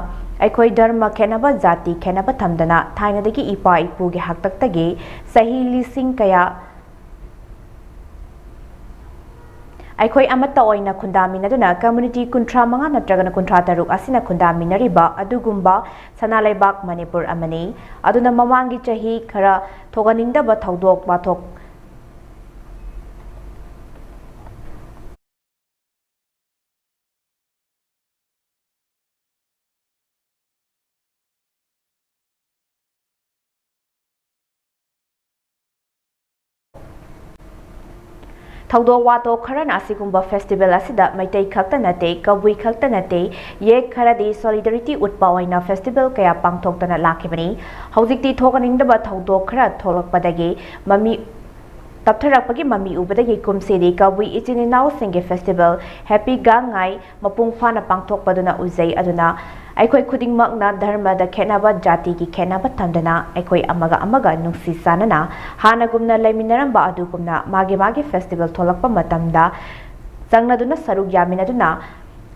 ꯑꯩꯈꯣꯏ ꯙꯔꯃ ꯈꯦꯠꯅꯕ, ꯖꯥꯇꯤ ꯈꯦꯠꯅꯕ ꯊꯝꯗꯅ ꯊꯥꯏꯅꯗꯒꯤ ꯏꯄꯥ ꯏꯄꯨꯒꯤ ꯍꯥꯛꯇꯛꯇꯒꯤ ꯆꯍꯤ ꯂꯤꯁꯤꯡ ꯀꯌꯥ ꯑꯩꯈꯣꯏ ꯑꯃꯠꯇ ꯑꯣꯏꯅ ꯈꯨꯟꯗꯥꯃꯤꯟꯅꯗꯨꯅ community ꯀꯨꯟꯊ꯭ꯔꯥ ꯃꯉꯥ ꯅꯠꯇ꯭ꯔꯒꯅ ꯀꯨꯟꯊ꯭ꯔꯥ ꯇꯔꯨꯛ ꯑꯁꯤꯅ ꯈꯨꯟꯗꯥꯃꯤꯟꯅꯔꯤꯕ ꯑꯗꯨꯒꯨꯝꯕ ꯁꯅꯥ ꯂꯩꯕꯥꯛ ꯃꯅꯤꯄꯨꯔ ꯑꯃꯅꯤ꯫ ꯑꯗꯨꯅ ꯃꯃꯥꯡꯒꯤ ꯆꯍꯤ ꯈꯔ ꯊꯣꯛꯍꯟꯅꯤꯡꯗꯕ ꯊꯧꯗꯣꯛ ꯋꯥꯊꯣꯛ ꯊꯧꯗꯣꯛ ꯋꯥꯊꯣꯛ ꯈꯔꯅ ꯑꯁꯤꯒꯨꯝꯕ festival ꯑꯁꯤꯗ ꯃꯩꯇꯩ ꯈꯛꯇ ꯅꯠꯇꯦ, ꯀꯕꯨꯏ ꯈꯛꯇ ꯅꯠꯇꯦ, ꯌꯦꯛ ꯈꯔꯗꯤ solidarity ꯎꯠꯄ ꯑꯣꯏꯅ festival ꯀꯌꯥ ꯄꯥꯡꯊꯣꯛꯇꯅ ꯂꯥꯛꯈꯤꯕꯅꯤ꯫ ꯍꯧꯖꯤꯛꯇꯤ ꯊꯣꯛꯍꯟꯅꯤꯡꯗꯕ ꯊꯧꯗꯣꯛ ꯈꯔ ꯊꯣꯛꯂꯛꯄꯗꯒꯤ ꯃꯃꯤ ꯇꯞꯊꯔꯛꯄꯒꯤ ꯃꯃꯤ ꯎꯕꯗꯒꯤ ꯀꯨꯝꯁꯤꯗꯤ ꯀꯕꯨꯏ ꯏꯆꯤꯟ ꯏꯅꯥꯎꯁꯤꯡꯒꯤ festival Happy ꯒꯥꯡꯉꯥꯏ ꯃꯄꯨꯡ ꯐꯥꯅ ꯄꯥꯡꯊꯣꯛꯄꯗꯨꯅ ꯎꯖꯩ꯫ ꯑꯗꯨꯅ ꯑꯩꯈꯣꯏ ꯈꯨꯗꯤꯡꯃꯛꯅ ꯙꯔꯃꯗ ꯈꯦꯠꯅꯕ, ꯖꯥꯇꯤꯒꯤ ꯈꯦꯠꯅꯕ ꯊꯝꯗꯅ ꯑꯩꯈꯣꯏ ꯑꯃꯒ ꯑꯃꯒ ꯅꯨꯡꯁꯤ ꯆꯥꯟꯅꯅ ꯍꯥꯟꯅꯒꯨꯝꯅ ꯂꯩꯃꯤꯟꯅꯔꯝꯕ ꯑꯗꯨꯒꯨꯝꯅ ꯃꯥꯒꯤ ꯃꯥꯒꯤ festival ꯊꯣꯛꯂꯛꯄ ꯃꯇꯝꯗ ꯆꯪꯅꯗꯨꯅ ꯁꯔꯨꯛ ꯌꯥꯃꯤꯟꯅꯗꯨꯅ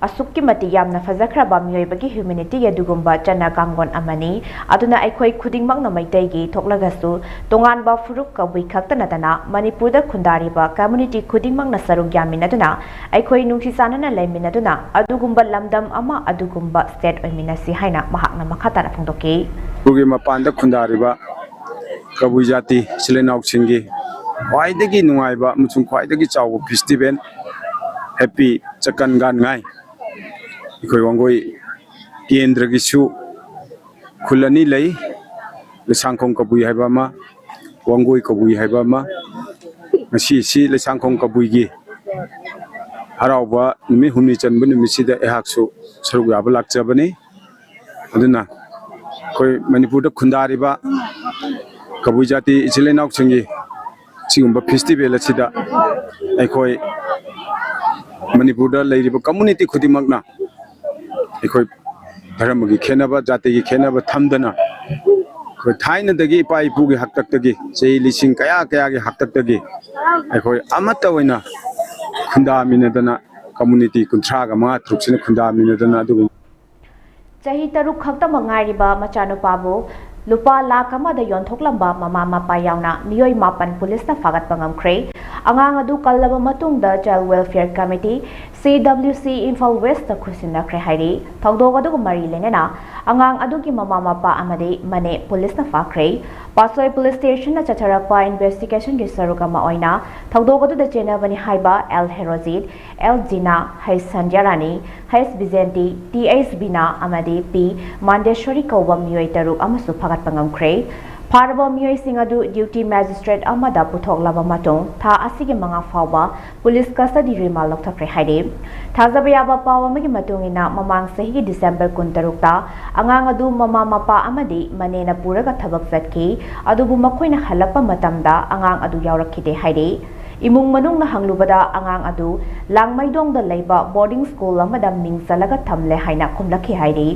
ꯑꯁꯨꯛꯀꯤ ꯃꯇꯤꯛ ꯌꯥꯝꯅ ꯐꯖꯈ꯭ꯔꯕ ꯃꯤꯑꯣꯏꯕꯒꯤ humanity ꯑꯗꯨꯒꯨꯝꯕ ꯆꯠꯅ ꯀꯥꯡꯂꯣꯟ ꯑꯃꯅꯤ꯫ ꯑꯗꯨꯅ ꯑꯩꯈꯣꯏ ꯈꯨꯗꯤꯡꯃꯛꯅ ꯃꯩꯇꯩꯒꯤ ꯊꯣꯛꯂꯒꯁꯨ ꯇꯣꯉꯥꯟꯕ ꯐꯨꯔꯨꯞ ꯀꯕꯨꯏ ꯈꯛꯇ ꯅꯠꯇꯅ ꯃꯅꯤꯄꯨꯔꯗ ꯈꯨꯟꯗꯥꯔꯤꯕ community ꯈꯨꯗꯤꯡꯃꯛꯅ ꯁꯔꯨꯛ ꯌꯥꯃꯤꯟꯅꯗꯨꯅ ꯑꯩꯈꯣꯏ ꯅꯨꯡꯁꯤ ꯆꯥꯟꯅꯅ ꯂꯩꯃꯤꯟꯅꯗꯨꯅ ꯑꯗꯨꯒꯨꯝꯕ ꯂꯝꯗꯝ ꯑꯃ, ꯑꯗꯨꯒꯨꯝꯕ state ꯑꯣꯏꯃꯤꯟꯅꯁꯤ ꯍꯥꯏꯅ ꯃꯍꯥꯛꯅ ꯃꯈꯥ ꯇꯥꯅ ꯐꯣꯡꯗꯣꯛꯈꯤ꯫ ꯃꯅꯤꯄꯨꯔꯒꯤ ꯃꯄꯥꯟꯗ ꯈꯨꯟꯗꯥꯔꯤꯕ ꯀꯕꯨꯏ ꯖꯥꯇꯤ ꯏꯆꯤꯜ ꯏꯅꯥꯎꯁꯤꯡꯒꯤ ꯈ꯭ꯋꯥꯏꯗꯒꯤ ꯅꯨꯡꯉꯥꯏꯕ ꯑꯃꯁꯨꯡ ꯈ꯭ꯋꯥꯏꯗꯒꯤ ꯆꯥꯎꯕ festival Happy ꯆꯀꯟ ꯒꯥꯟꯉꯥꯏ꯫ ꯑꯩꯈꯣꯏ ꯋꯥꯡꯒꯣꯏ ꯀꯦꯟꯗ꯭ꯔꯒꯤꯁꯨ ꯈꯨꯜ ꯑꯅꯤ ꯂꯩ, ꯂꯩꯁꯥꯡꯈꯣꯡ ꯀꯕꯨꯏ ꯍꯥꯏꯕ ꯑꯃ, ꯋꯥꯡꯒꯣꯏ ꯀꯕꯨꯏ ꯍꯥꯏꯕ ꯑꯃ꯫ ꯉꯁꯤ ꯑꯁꯤ ꯂꯩꯁꯥꯡꯈꯣꯡ ꯀꯕꯨꯏꯒꯤ ꯍꯔꯥꯎꯕ ꯅꯨꯃꯤꯠ ꯍꯨꯝꯅꯤ ꯆꯟꯕ ꯅꯨꯃꯤꯠꯁꯤꯗ ꯑꯩꯍꯥꯛꯁꯨ ꯁꯔꯨꯛ ꯌꯥꯕ ꯂꯥꯛꯆꯕꯅꯤ꯫ ꯑꯗꯨꯅ ꯑꯩꯈꯣꯏ ꯃꯅꯤꯄꯨꯔꯗ ꯈꯨꯟꯗꯥꯔꯤꯕ ꯀꯕꯨꯏ ꯖꯥꯇꯤ ꯏꯆꯤꯜ ꯏꯅꯥꯎꯁꯤꯡꯒꯤ ꯁꯤꯒꯨꯝꯕ ꯐꯦꯁꯇꯤꯚꯦꯜ ꯑꯁꯤꯗ ꯑꯩꯈꯣꯏ ꯃꯅꯤꯄꯨꯔꯗ ꯂꯩꯔꯤꯕ ꯀꯝꯃꯨꯅꯤꯇꯤ ꯈꯨꯗꯤꯡꯃꯛꯅ ꯑꯩꯈꯣꯏ ꯙꯔꯃꯒꯤ ꯈꯦꯠꯅꯕ, ꯖꯥꯇꯤꯒꯤ ꯈꯦꯠꯅꯕ ꯊꯝꯗꯅ, ꯑꯩꯈꯣꯏ ꯊꯥꯏꯅꯗꯒꯤ ꯏꯄꯥ ꯏꯄꯨꯒꯤ ꯍꯥꯛꯇꯛꯇꯒꯤ, ꯆꯍꯤ ꯂꯤꯁꯤꯡ ꯀꯌꯥ ꯀꯌꯥꯒꯤ ꯍꯥꯛꯇꯛꯇꯒꯤ ꯑꯩꯈꯣꯏ ꯑꯃꯠꯇ ꯑꯣꯏꯅ ꯈꯨꯟꯗꯥꯃꯤꯟꯅꯗꯅ, ꯀꯝꯃꯨꯅꯤꯇꯤ ꯀꯨꯟꯊ꯭ꯔꯥꯒ ꯃꯉꯥ ꯇꯔꯨꯛꯁꯤꯅ ꯈꯨꯟꯗꯥꯃꯤꯟꯅꯗꯅ ꯑꯗꯨꯒꯨꯝꯕ ꯆꯍꯤ ꯇꯔꯨꯛ ꯈꯛꯇꯃꯛ ꯉꯥꯏꯔꯤꯕ ꯃꯆꯥꯅꯨꯄꯥꯕꯨ ꯂꯨꯄꯥ ꯂꯥꯈ ꯑꯃꯗ ꯌꯣꯟꯊꯣꯛꯂꯝꯕ ꯃꯃꯥ ꯃꯄꯥ ꯌꯥꯎꯅ ꯃꯤꯑꯣꯏ ꯃꯥꯄꯟ ꯄꯨꯂꯤꯁꯅ ꯐꯥꯒꯠꯄ ꯉꯝꯈ꯭ꯔꯦ꯫ ꯑꯉꯥꯡ ꯑꯗꯨ ꯀꯜꯂꯕ ꯃꯇꯨꯡꯗ Child Welfare Committee, C W C, Imphal west ꯈꯨꯠꯁꯤꯟꯅꯈ꯭ꯔꯦ ꯍꯥꯏꯔꯤ꯫ ꯊꯧꯗꯣꯛ ꯑꯗꯨꯒ ꯃꯔꯤ ꯂꯩꯅꯅ ꯑꯉꯥꯡ ꯑꯗꯨꯒꯤ ꯃꯃꯥ ꯃꯄꯥ ꯑꯃꯗꯤ ꯃꯅꯦ ꯄꯨꯂꯤꯁꯅ ꯐꯥꯈ꯭ꯔꯦ꯫ ꯄꯥꯠꯁꯣꯏ ꯄꯨꯂꯤꯁ ꯁ꯭ꯇꯦꯁꯟꯅ ꯆꯠꯊꯔꯛꯄ ꯏꯟꯚꯦꯁꯇꯤꯒꯦꯁꯟꯒꯤ ꯁꯔꯨꯛ ꯑꯃ ꯑꯣꯏꯅ ꯊꯧꯗꯣꯛ ꯑꯗꯨꯗ ꯆꯦꯟꯅꯕꯅꯤ ꯍꯥꯏꯕ L Herojit, L Jina, H Sandhyarani, H Bijenti, T H Bina ꯑꯃꯗꯤ ꯄꯤ ꯃꯥꯟꯗꯦꯁ꯭ꯋꯔꯤ ꯀꯧꯕ ꯃꯤꯑꯣꯏ ꯇꯔꯨꯛ ꯑꯃꯁꯨ ꯐꯥꯒꯠꯄ ꯉꯝꯈ꯭ꯔꯦ꯫ ꯐꯥꯔꯕ ꯃꯤꯑꯣꯏꯁꯤꯡ ꯑꯗꯨ ꯗ꯭ꯌꯨꯇꯤ ꯃꯦꯖꯤꯁꯇ꯭ꯔꯦꯠ ꯑꯃꯗ ꯄꯨꯊꯣꯛꯂꯕ ꯃꯇꯨꯡ ꯊꯥ ꯑꯁꯤꯒꯤ ꯃꯉꯥ ꯐꯥꯎꯕ ꯄꯨꯂꯤꯁ ꯀꯁꯇꯗꯤ ꯔꯤꯃꯥꯟ ꯂꯧꯊꯈ꯭ꯔꯦ ꯍꯥꯏꯔꯤ꯫ ꯊꯥꯖꯕ ꯌꯥꯕ ꯄꯥꯎ ꯑꯃꯒꯤ ꯃꯇꯨꯡ ꯏꯟꯅ, ꯃꯃꯥꯡ ꯆꯍꯤꯒꯤ ꯗꯤꯁꯦꯝꯕꯔ ꯀꯨꯟꯇꯔꯨꯛꯇ ꯑꯉꯥꯡ ꯑꯗꯨ ꯃꯃꯥ ꯃꯄꯥ ꯑꯃꯗꯤ ꯃꯅꯦꯅ ꯄꯨꯔꯒ ꯊꯕꯛ ꯆꯠꯈꯤ, ꯑꯗꯨꯕꯨ ꯃꯈꯣꯏꯅ ꯍꯜꯂꯛꯄ ꯃꯇꯝꯗ ꯑꯉꯥꯡ ꯑꯗꯨ ꯌꯥꯎꯔꯛꯈꯤꯗꯦ ꯍꯥꯏꯔꯤ꯫ ꯏꯃꯨꯡ ꯃꯅꯨꯡꯅ ꯍꯪꯂꯨꯕꯗ, ꯑꯉꯥꯡ ꯑꯗꯨ ꯂꯥꯡꯃꯩꯗꯣꯡꯗ ꯂꯩꯕ ꯕꯣꯔꯗꯤꯡ ꯁ꯭ꯀꯨꯜ ꯑꯃꯗ ꯃꯤꯡ ꯆꯜꯂꯒ ꯊꯝꯂꯦ ꯍꯥꯏꯅ ꯈꯨꯝꯂꯛꯈꯤ ꯍꯥꯏꯔꯤ꯫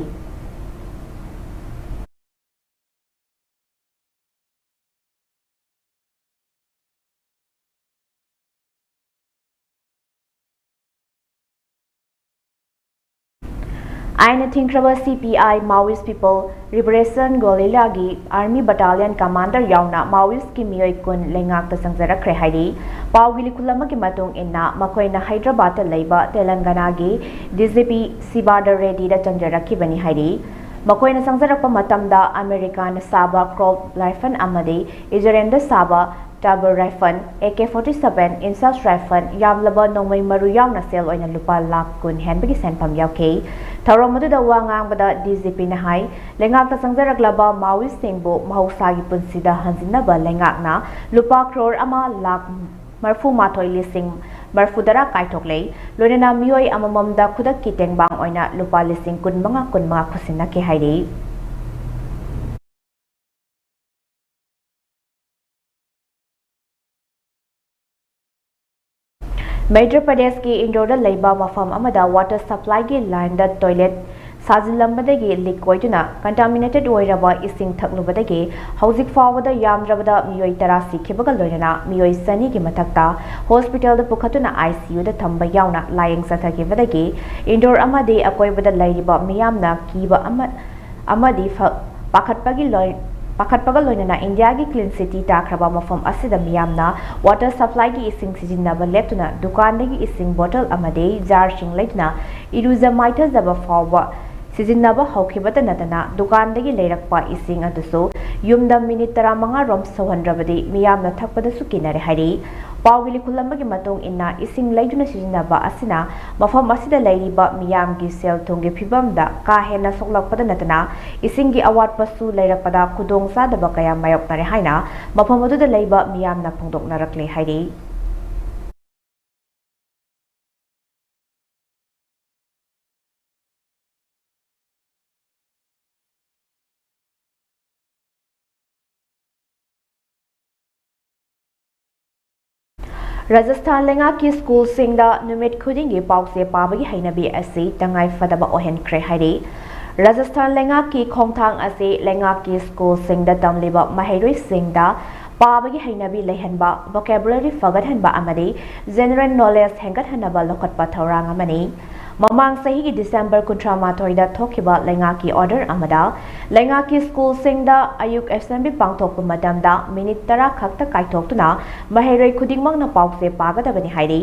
ꯑꯥꯏꯟꯅ ꯊꯤꯡꯈ꯭ꯔꯕ C P I, Maoist People Liberation Guerrilla ꯒꯤ Army Battalion Commander ꯌꯥꯎꯅ Maoist ꯀꯤ ꯃꯤꯑꯣꯏ ꯀꯨꯟ ꯂꯩꯉꯥꯛꯇ ꯆꯪꯖꯔꯛꯈ꯭ꯔꯦ ꯍꯥꯏꯔꯤ꯫ ꯄꯥꯎꯒꯤ ꯂꯤꯈꯨꯜ ꯑꯃꯒꯤ ꯃꯇꯨꯡ ꯏꯟꯅ, ꯃꯈꯣꯏꯅ ꯍꯥꯏꯗ꯭ꯔꯕꯥꯗꯇ ꯂꯩꯕ ꯇꯦꯂꯪꯒꯅꯥꯒꯤ D G P ꯁꯤꯕꯥꯗ ꯔꯦꯗꯤꯗ ꯆꯪꯖꯔꯛꯈꯤꯕꯅꯤ ꯍꯥꯏꯔꯤ꯫ ꯃꯈꯣꯏꯅ ꯆꯪꯖꯔꯛꯄ ꯃꯇꯝꯗ ꯑꯃꯦꯔꯤꯀꯥꯅ ꯁꯥꯕ Colt rifle ꯑꯃꯗꯤ ꯏꯖꯔꯦꯜꯗ ꯁꯥꯕ Tabor rifle, A K forty-seven, INSAS rifle, ꯌꯥꯝꯂꯕ ꯅꯣꯡꯃꯩ ꯃꯔꯨ ꯌꯥꯎꯅ ꯁꯦꯜ ꯑꯣꯏꯅ ꯂꯨꯄꯥ ꯂꯥꯈ ꯀꯨꯟ ꯍꯦꯟꯕꯒꯤ ꯁꯦꯟꯐꯝ ꯌꯥꯎꯈꯤ꯫ ꯊꯧꯔꯝ ꯑꯗꯨꯗ ꯋꯥ ꯉꯥꯡꯕꯗ D G P ꯅ ꯍꯥꯏ, ꯂꯩꯉꯥꯛꯇ ꯆꯪꯖꯔꯛꯂꯕ Maoist ꯁꯤꯡꯕꯨ ꯃꯍꯧꯁꯥꯒꯤ ꯄꯨꯟꯁꯤꯗ ꯍꯟꯖꯤꯟꯅꯕ ꯂꯩꯉꯥꯛꯅ ꯂꯨꯄꯥ ꯀ꯭ꯔꯣꯔ ꯑꯃ ꯂꯥꯈ ꯃꯔꯐꯨ ꯃꯥꯊꯣꯏ ꯂꯤꯁꯤꯡ ꯃꯔꯐꯨ ꯇꯔꯥ ꯀꯥꯏꯊꯣꯛꯂꯦ꯫ ꯂꯣꯏꯅꯅ ꯃꯤꯑꯣꯏ ꯑꯃꯃꯝꯗ ꯈꯨꯗꯛꯀꯤ ꯇꯦꯡꯕꯥꯡ ꯑꯣꯏꯅ ꯂꯨꯄꯥ ꯂꯤꯁꯤꯡ ꯀꯨꯟ ꯃꯉꯥ, ꯀꯨꯟ ꯃꯉꯥ ꯈꯨꯠꯁꯤꯟꯅꯈꯤ ꯍꯥꯏꯔꯤ꯫ ꯃꯩꯗ꯭ꯌ ꯄ꯭ꯔꯗꯦꯁꯀꯤ ꯏꯟꯗꯣꯔꯗ ꯂꯩꯕ ꯃꯐꯝ ꯑꯃꯗ ꯋꯥꯇꯔ ꯁꯄ꯭ꯂꯥꯏꯒꯤ ꯂꯥꯏꯟꯗ ꯇꯣꯏꯂꯦꯠ ꯁꯥꯖꯤꯜꯂꯝꯕꯗꯒꯤ ꯂꯤꯛ ꯑꯣꯏꯗꯨꯅ ꯀꯟꯇꯥꯃꯤꯅꯦꯇꯦꯗ ꯑꯣꯏꯔꯕ ꯏꯁꯤꯡ ꯊꯛꯂꯨꯕꯗꯒꯤ ꯍꯧꯖꯤꯛ ꯐꯥꯎꯕꯗ ꯌꯥꯝꯗ꯭ꯔꯕꯗ ꯃꯤꯑꯣꯏ ꯇꯔꯥ ꯁꯤꯈꯤꯕꯒ ꯂꯣꯏꯅꯅ ꯃꯤꯑꯣꯏ ꯆꯅꯤꯒꯤ ꯃꯊꯛꯇ ꯍꯣꯁꯄꯤꯇꯥꯜꯗ ꯄꯨꯈꯠꯇꯨꯅ ꯑꯥꯏ ꯁꯤ ꯌꯨꯗ ꯊꯝꯕ ꯌꯥꯎꯅ ꯂꯥꯌꯦꯡ ꯆꯠꯊꯈꯤꯕꯗꯒꯤ ꯏꯟꯗꯣꯔ ꯑꯃꯗꯤ ꯑꯀꯣꯏꯕꯗ ꯂꯩꯔꯤꯕ ꯃꯤꯌꯥꯝꯅ ꯀꯤꯕ ꯑꯃ ꯑꯃꯗꯤ ꯐ-, ꯄꯥꯈꯠꯄꯒꯤ ꯂꯣꯏ-, ꯄꯥꯈꯠꯄꯒ ꯂꯣꯏꯅꯅ ꯏꯟꯗꯤꯌꯥꯒꯤ ꯀ꯭ꯂꯤꯟ ꯁꯤꯇꯤ ꯇꯥꯈ꯭ꯔꯕ ꯃꯐꯝ ꯑꯁꯤꯗ ꯃꯤꯌꯥꯝꯅ ꯋꯥꯇꯔ ꯁꯄ꯭ꯂꯥꯏꯒꯤ ꯏꯁꯤꯡ ꯁꯤꯖꯤꯟꯅꯕ ꯂꯦꯞꯇꯨꯅ ꯗꯨꯀꯥꯟꯗꯒꯤ ꯏꯁꯤꯡ ꯕꯣꯇꯜ ꯑꯃꯗꯤ ꯖꯥꯔꯁꯤꯡ ꯂꯩꯗꯨꯅ ꯏꯔꯨꯖ ꯃꯥꯏꯊꯖꯕ ꯐꯥꯎꯕ ꯁꯤꯖꯤꯟꯅꯕ ꯍꯧꯈꯤꯕꯇ ꯅꯠꯇꯅ ꯗꯨꯀꯥꯟꯗꯒꯤ ꯂꯩꯔꯛꯄ ꯏꯁꯤꯡ ꯑꯗꯨꯁꯨ ꯌꯨꯝꯗ ꯃꯤꯅꯤꯠ ꯇꯔꯥꯃꯉꯥ ꯔꯣꯝ ꯁꯧꯍꯟꯗ꯭ꯔꯕꯗꯤ ꯃꯤꯌꯥꯝꯅ ꯊꯛꯄꯗꯁꯨ ꯀꯤꯅꯔꯦ ꯍꯥꯏꯔꯤ꯫ ꯄꯥꯎꯒꯤ ꯂꯤꯈꯨꯜ ꯑꯃꯒꯤ ꯃꯇꯨꯡ ꯏꯟꯅ ꯏꯁꯤꯡ ꯂꯩꯗꯨꯅ ꯁꯤꯖꯤꯟꯅꯕ ꯑꯁꯤꯅ ꯃꯐꯝ ꯑꯁꯤꯗ ꯂꯩꯔꯤꯕ ꯃꯤꯌꯥꯝꯒꯤ ꯁꯦꯜ ꯊꯨꯝꯒꯤ ꯐꯤꯕꯝꯗ ꯀꯥ ꯍꯦꯟꯅ ꯁꯣꯛꯂꯛꯄꯗ ꯅꯠꯇꯅ ꯏꯁꯤꯡꯒꯤ ꯑꯋꯥꯠꯄꯁꯨ ꯂꯩꯔꯛꯄꯗ ꯈꯨꯗꯣꯡ ꯆꯥꯗꯕ ꯀꯌꯥ ꯃꯥꯌꯣꯛꯅꯔꯦ ꯍꯥꯏꯅ ꯃꯐꯝ ꯑꯗꯨꯗ ꯂꯩꯕ ꯃꯤꯌꯥꯝꯅ ꯐꯣꯡꯗꯣꯛꯅꯔꯛꯂꯤ ꯍꯥꯏꯔꯤ꯫ ꯔꯥꯖꯁꯊꯥꯟ ꯂꯩꯉꯥꯛꯀꯤ ꯁ꯭ꯀꯨꯜꯁꯤꯡꯗ ꯅꯨꯃꯤꯠ ꯈꯨꯗꯤꯡꯒꯤ ꯄꯥꯎꯆꯦ ꯄꯥꯕꯒꯤ ꯍꯩꯅꯕꯤ ꯑꯁꯤ ꯇꯉꯥꯏ ꯐꯗꯕ ꯑꯣꯏꯍꯟꯈ꯭ꯔꯦ ꯍꯥꯏꯔꯤ꯫ ꯔꯥꯖꯁꯊꯥꯟ ꯂꯩꯉꯥꯛꯀꯤ ꯈꯣꯡꯊꯥꯡ ꯑꯁꯤ ꯂꯩꯉꯥꯛꯀꯤ ꯁ꯭ꯀꯨꯜꯁꯤꯡꯗ ꯇꯝꯂꯤꯕ ꯃꯍꯩꯔꯣꯏꯁꯤꯡꯗ ꯄꯥꯕꯒꯤ ꯍꯩꯅꯕꯤ ꯂꯩꯍꯟꯕ, vocabulary ꯐꯒꯠꯍꯟꯕ ꯑꯃꯗꯤ general knowledge ꯍꯦꯟꯒꯠꯍꯟꯅꯕ ꯂꯧꯈꯠꯄ ꯊꯧꯔꯥꯡ ꯑꯃꯅꯤ꯫ ꯃꯃꯥꯡ ꯆꯍꯤꯒꯤ ꯗꯤꯁꯦꯝꯕꯔ ꯀꯨꯟꯊ꯭ꯔꯥ ꯃꯥꯊꯣꯏꯗ ꯊꯣꯛꯈꯤꯕ ꯂꯩꯉꯥꯛꯀꯤ order ꯑꯃꯗ ꯂꯩꯉꯥꯛꯀꯤ ꯁ꯭ꯀꯨꯜꯁꯤꯡꯗ ꯑꯌꯨꯛ assembly ꯄꯥꯡꯊꯣꯛꯄ ꯃꯇꯝꯗ ꯃꯤꯅꯤꯠ ꯇꯔꯥ ꯈꯛꯇ ꯀꯥꯏꯊꯣꯛꯇꯨꯅ ꯃꯍꯩꯔꯣꯏ ꯈꯨꯗꯤꯡꯃꯛꯅ ꯄꯥꯎꯆꯦ ꯄꯥꯒꯗꯕꯅꯤ ꯍꯥꯏꯔꯤ꯫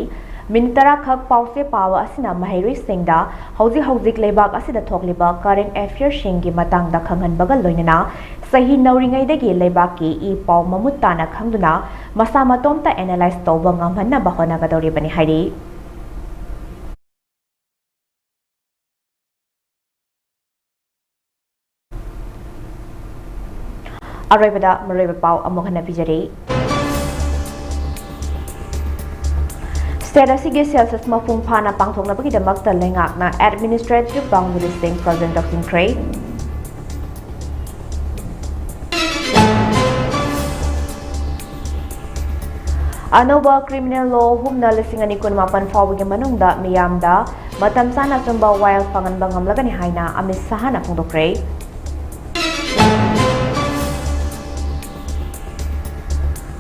ꯃꯤꯅꯤꯠ ꯇꯔꯥ ꯈꯛ ꯄꯥꯎꯆꯦ ꯄꯥꯕ ꯑꯁꯤꯅ ꯃꯍꯩꯔꯣꯏꯁꯤꯡꯗ ꯍꯧꯖꯤꯛ ꯍꯧꯖꯤꯛ ꯂꯩꯕꯥꯛ ꯑꯁꯤꯗ ꯊꯣꯛꯂꯤꯕ current affairꯁꯤꯡꯒꯤ ꯃꯇꯥꯡꯗ ꯈꯪꯍꯟꯕꯒ ꯂꯣꯏꯅꯅ ꯆꯍꯤ ꯅꯧꯔꯤꯉꯩꯗꯒꯤ ꯂꯩꯕꯥꯛꯀꯤ ꯏ ꯄꯥꯎ ꯃꯃꯨꯠ ꯇꯥꯅ ꯈꯪꯗꯨꯅ ꯃꯁꯥ ꯃꯇꯣꯝꯇ analyse ꯇꯧꯕ ꯉꯝꯍꯟꯅꯕ ꯍꯣꯠꯅꯒꯗꯧꯔꯤꯕꯅꯤ ꯍꯥꯏꯔꯤ꯫ ꯑꯔꯣꯏꯕꯗ ꯃꯔꯨꯑꯣꯏꯕ ꯄꯥꯎ ꯑꯃꯨꯛ ꯍꯟꯅ ꯄꯤꯖꯔꯤ꯫ State ꯑꯁꯤꯒꯤ census ꯃꯄꯨꯡ ꯐꯥꯅ ꯄꯥꯡꯊꯣꯛꯅꯕꯒꯤꯗꯃꯛꯇ ꯂꯩꯉꯥꯛꯅ administrative boundaryꯁꯤꯡ frozen ꯇꯧꯁꯤꯟꯈ꯭ꯔꯦ꯫ ꯑꯅꯧꯕ criminal law ꯑꯍꯨꯝꯅ ꯂꯤꯁꯤꯡ ꯑꯅꯤ ꯀꯨꯟꯃꯥꯄꯟ ꯐꯥꯎꯕꯒꯤ ꯃꯅꯨꯡꯗ ꯃꯤꯌꯥꯝꯗ ꯃꯇꯝ ꯆꯥꯅ ꯑꯆꯨꯝꯕ ꯋꯥꯌꯦꯜ ꯐꯪꯍꯟꯕ ꯉꯝꯂꯒꯅꯤ ꯍꯥꯏꯅ ꯑꯃꯤꯠ ꯁꯍꯥꯅ ꯐꯣꯡꯗꯣꯛꯈ꯭ꯔꯦ꯫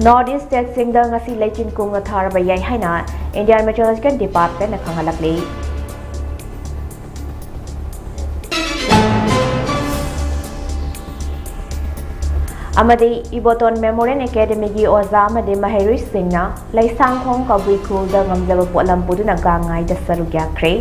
North East stateꯁꯤꯡꯗ ꯉꯁꯤ ꯂꯩꯆꯤꯟ ꯀꯨꯡꯅ ꯊꯥꯔꯕ ꯌꯥꯏ ꯍꯥꯏꯅ Indian Meteorological Departmentꯅ ꯈꯪꯍꯜꯂꯛꯂꯤ꯫ ꯑꯃꯗꯤ Iboton Memorial Academyꯒꯤ ꯑꯣꯖꯥ ꯑꯃꯗꯤ ꯃꯍꯩꯔꯣꯏꯁꯤꯡꯅ ꯂꯩꯁꯥꯡꯈꯣꯡ ꯀꯕꯨꯏ ꯈꯨꯜꯗ ꯉꯝꯖꯕ ꯄꯣꯠꯂꯝ ꯄꯨꯗꯨꯅ ꯒꯥꯡ ꯉꯥꯏꯗ ꯁꯔꯨꯛ ꯌꯥꯈ꯭ꯔꯦ꯫